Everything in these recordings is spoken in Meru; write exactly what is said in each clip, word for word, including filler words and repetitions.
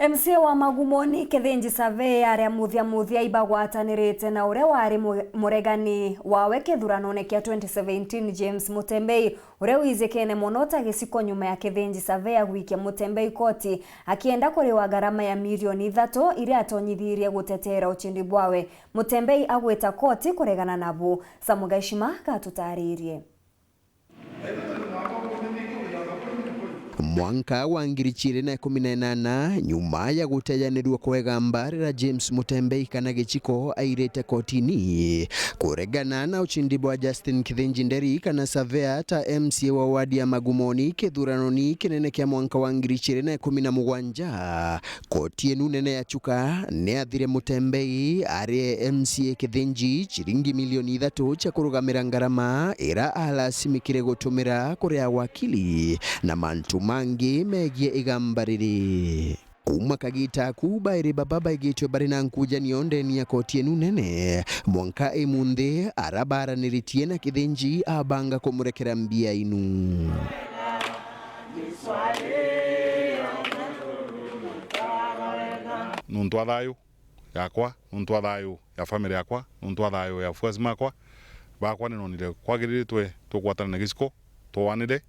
M C A wa Magumoni Kithinji Survey aria muthia muthia ibagwatanirite na uria wari mu-, muregani wawe kithuranone kia twenty seventeen, James Mutembei, uria wijikene mono ta giciko nyuma ya Kithinji Survey agwikia Mutembei koti akienda kuriwa ngarama ya milioni ithatu iria atonyithirie gutetera ucindi bwawe. Mutembei agwita koti kuregana nabu. Samu Gaishima gatutaririe. Mwanka wa ngiri chiiri na ikumi na inana, nyuma ya gutejanirua kwa igamba riria James Mutembei kana Giciko airite kotini kuregana na ucindi bwa Justin Kithinji Nderi kana Savea ta M C A wa wadi ya Magumoni kithuranoni kinene kia mwanka wa ngiri chiiri na ikumi na mugwanja, koti enu nene ya Chuka ni athire Mutembei ari M C A Kithinji chiringi milioni ithatu cia kurugamira ngarama ira alasimikire gutumira kuria wakili na mantu mangi megie igamba riri. Kuuma kagita aku, bairi baba baigitwe bari na nkujanio ndeni ya koti enu nene. Mwanka imunthi, ara baraniritie na Kithinji abanga kumurekera mbia inu. Nuntu wa thayu yakwa, nuntu wa thayu ya family yakwa, nuntu wa thayu ya afuasi makwa, bakwa ni nonire kwagiriritwe tugwatane na Giciko, twanire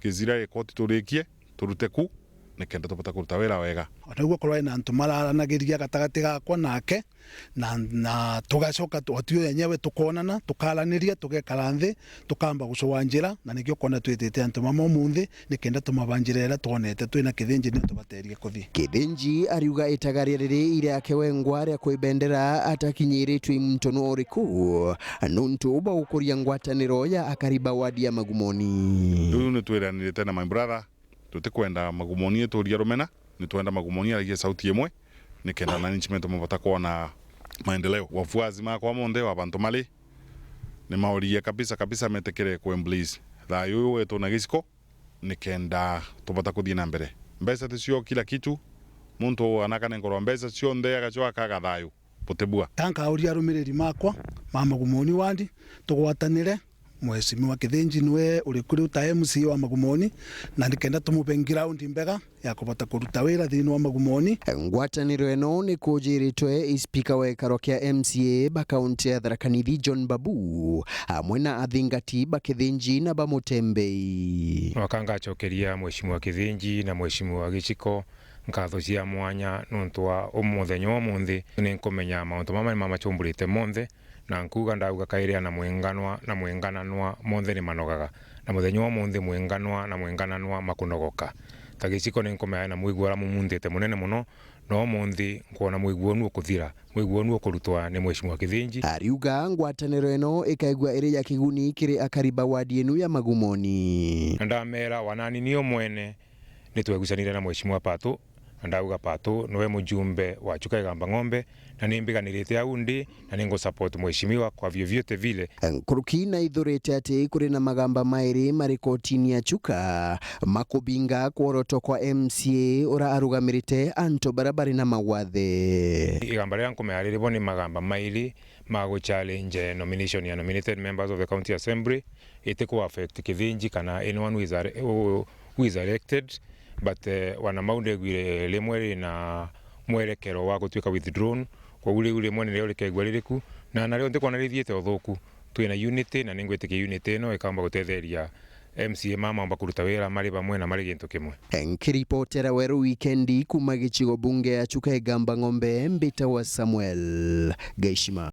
kizira gikoti turikie, turute ku, nikenda tubota kuruta wira wega. O tauguo korwa ina antu mararanagiria gatagati gakwa nake, na, na tugacoka tu-, o tuo enyewe tukonana, tukaraniria, tugekara nthi, tukamba gucua njira, na nikio kwona twitite antu mamwe umunthi, nikenda tumabanjire iria twonete twina Kithinji ni tubaterie kuthi. Kithinji ariuga itagaria riri iriake wengwa ria kwibendera atakinyiritwe i muntu nu uriku, nuntu bwa gukuria ngwataniro ya akari ba wadi ya Magumoni. Riu ni twiranirite na my brother, tutikwenda Magumoni ituria rumena, ni twenda Magumoni aragie sauti imwe, nikenda management mabota kwona maendeleo. Wafuasi makwa monthe wa bantu mari, ni maurie kabisa kabisa metikire ku embrace thayu uyu wetu na Giciko, nikenda tubota kuthii na mbere. Mbeca ticio kila kitu, muntu anakane nkorwa mbeca cionthe agacwa akaga thayu, butibua. Ka nkauria arumiriri makwa ma Magumoni wadi, tugwatanire. Mheshimiwa Kithinji niwe uri kuri uta M C A wa Magumoni, na nikenda tumupe ground mbega ya kubota kuruta wira thiini wa Magumoni. Ngwataniro ino ni kujiritwe i spika wa gikaro kia M C A ba kaunti ya Tharaka Nithi John Babu, amwe na athingati ba Kithinji na ba Mutembei. Mwaka ngacokeria Mheshimiwa Kithinji na Mheshimiwa Giciko nkatho cia mwanya nuntu wa umuthenya wa umunthi. Ni nkumenya mauntu mama ni mamachumburite monthe, na nkuuga ndauga kairi ana mwinganwa na mwingananwa monthe ni manogaga, na muthenya wa umunthi mwinganwa na mwingananwa makunogoka. Ta Giciko ni nkumenya na mwigua uria mumunthite munene mono, no umunthi nkwona mwigua unu ukuthira, mwigua unu ukurutwa ni Mheshimiwa Kithinji. Ariuga ngwataniro ino ikaigua iri ya kiguni kiri akari ba wadi inu ya Magumoni. Na ndamera, wanani ni umwene, ni twegucanire na Mheshimiwa Pato, na ndauga Pato niwe mujumbe wa Chuka Igamba Ng'ombe, na ni mbiganirite au ndi, na ni ngu support Mheshimiwa kwa vyovyote vile. Nkuruki na ithurite ati kuri na magamba mairi mari kotini ya Chuka makubinga kworotwa kwa M C A ura arugamirite antu bara bari na mawathe. Igamba riria nkumea riri bo ni magamba mairi ma gu challenge nomination ya nominated members of the county assembly, iti ku affect Kithinji kana anyone who is are-, who, who is elected, but, eh, wana mau ndegwire rimwe rina mwerekero wa gutuika withdrawn, koguo riu rimwe nirio rikegua ririku, na nario ntikwona rithiite uthuku. Twina unity na ningwitikia unity ino ikamba gutetheria M C A mama maumba kuruta wira mari bamwe na mari gintu kimwe. Nkiripotera Weru Wikendi kuuma gicigo bunge ya Chuka Igamba Ng'ombe, mbitagwa Samuel Gaishima.